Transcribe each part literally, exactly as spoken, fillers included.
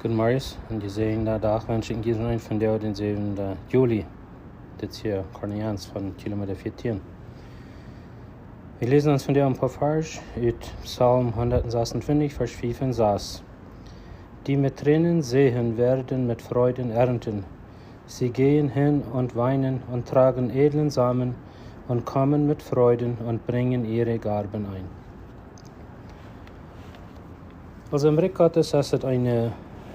Goodemorjes un jesäajenden Dach wensch ekj jieda eenen von junt, dän säwenden Juli, dit Joa, Kornians von Kilometer vieetieen. Wie läsen ons vondoag een poa Varsch ut Psalm hundat sasuntwintich, Varsch fief un sas. Die mit Tränen säen, werden mit Freuden ernten. Sie gehen hin und weinen und tragen edlen Samen und kommen mit Freuden und bringen ihre Garben ein. Aulsoo em Rikj Gottes es et eene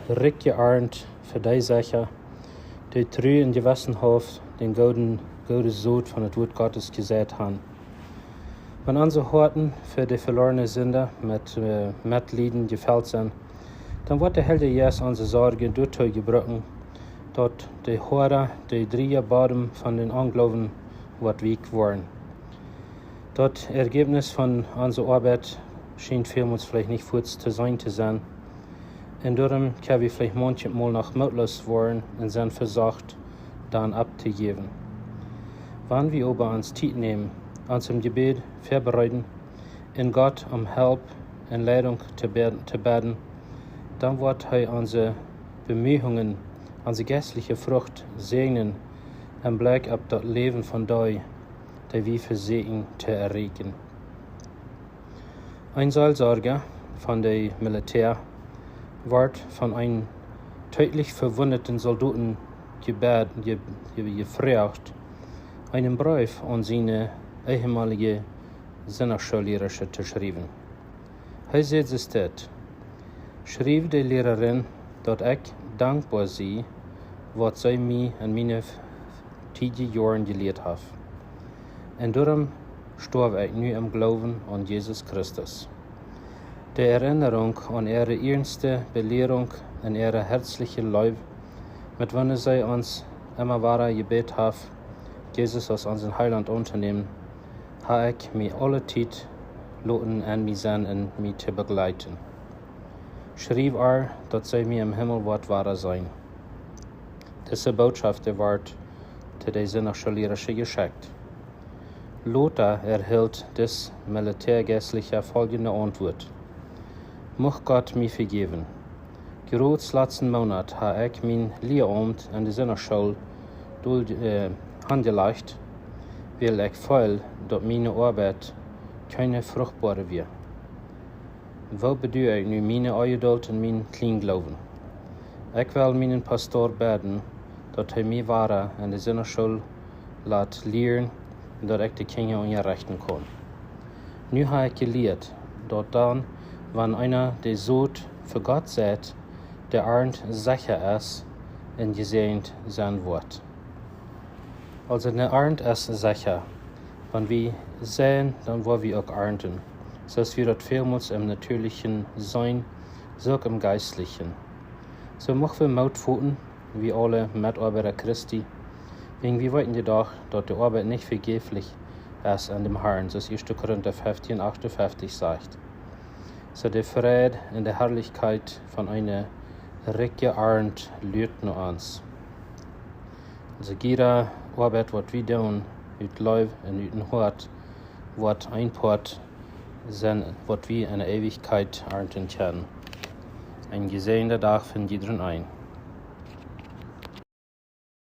rikje Arnt fa dee secha, dee tru un jewessenhauft dän gooden, gooden Sot von daut Wuat Gottes jeseit han. Wan onse Hoaten fa de veloarne Sinda met, äh, Metlieden jefelt sent, dan woat de Heilje Jeist onse Sorjen doatoo jebruken, daut de hoade, de drieeje Bodem von dän Ongloowen woat weekj woaren. Daut Erjebnis von onse Oabeit schient välmols veleicht nich fuaz to seenen to sennen. Un doaromm kjenn wie veleicht maunchmol noch mootloos woaren un sent vesocht, dan opptojäwen. Wan wie oba ons Tiet nämen, ons em Jebäd väabereiden un Gott om Help un Leidunk to bäd-, to bäden, dan woat hee onse Bemühungen, onse jeistelje Frucht säajnen em Blikj opp daut Läwen von dee, dee wie vesieekjen to erreichen. Een Seelsorja von de Militäa wort von eenen tödlich vewundeten Soldoten jebäd-, je-, je-, jefroacht, eenen Breef aun siene ehemalige Sindachschoollierasche to schriewen. Hee säd soo dit: Schriew de Lierarin, daut ekj dankboa sie, waut see mie en miene tiedje Joaren jelieet haft. Un doaromm stoaw ekj nu em Gloowen aun Jesus Christus. De Erinnerung aun äare ernste Belierunk un äare hoatliche Leew, met woone see ons emma wada jebäden haft, Jesus aus onsen Heilaunt auntonämen, hab ekj mie aule Tiet loten en mie sennen un mie to bejleiden. Schriew äa, daut see mie em Himmel woat wada seenen. Dise Bootschoft wort to de Sindachschoollierasche jeschekjt. Lota erhilt dis Militäajeistlicha foljende Auntwuat: Mucht Gott mie vejäwen. Jrod latsten Moonat hab ekj mien Lieaaumt en de Sindachschool dol, äh, aunjelajcht, wiels ekj feeld, daut miene Oabeit kjeene fruchtboare wia. Woo bedu ekj nu miene Onjedult un mien Kjliengloowen? Ekj well mienen Pastor bäden, daut hee mie wada en de Sindachschool lat lieren un daut ekj de Kjinja unjarechten kaun. Nu hab ekj jelieet, daut dan, wan eena de Sot fa Gott seit, de Arnt secha es un jesäajent sennen woat. Aulsoo, de Arnt es secha. Wan wie seien, dan woa wie uk arnten. Soo aus wie daut välmols em Natieelichen seenen, soo uk em Jeistlichen. Soo mucht wie Moot foten, wie aule Metoabeida Christi, wäajen wie weeten jedoch, daut de Oabeit nich vejäflich es aun däm Harn, soo aus ieeschte Korinta feftieen achtunfeftich sajcht. Soo de Fräd un de Harlichkjeit von eene rikje Arnt luat no ons. Onse jiede Oabeit, waut wie doonen, ut Leew un ut een Hoat, woat een Poat sennen, waut wie en de Eewichkjeit arnten kjennen. Een jesäajenden Dach fa jiedreen.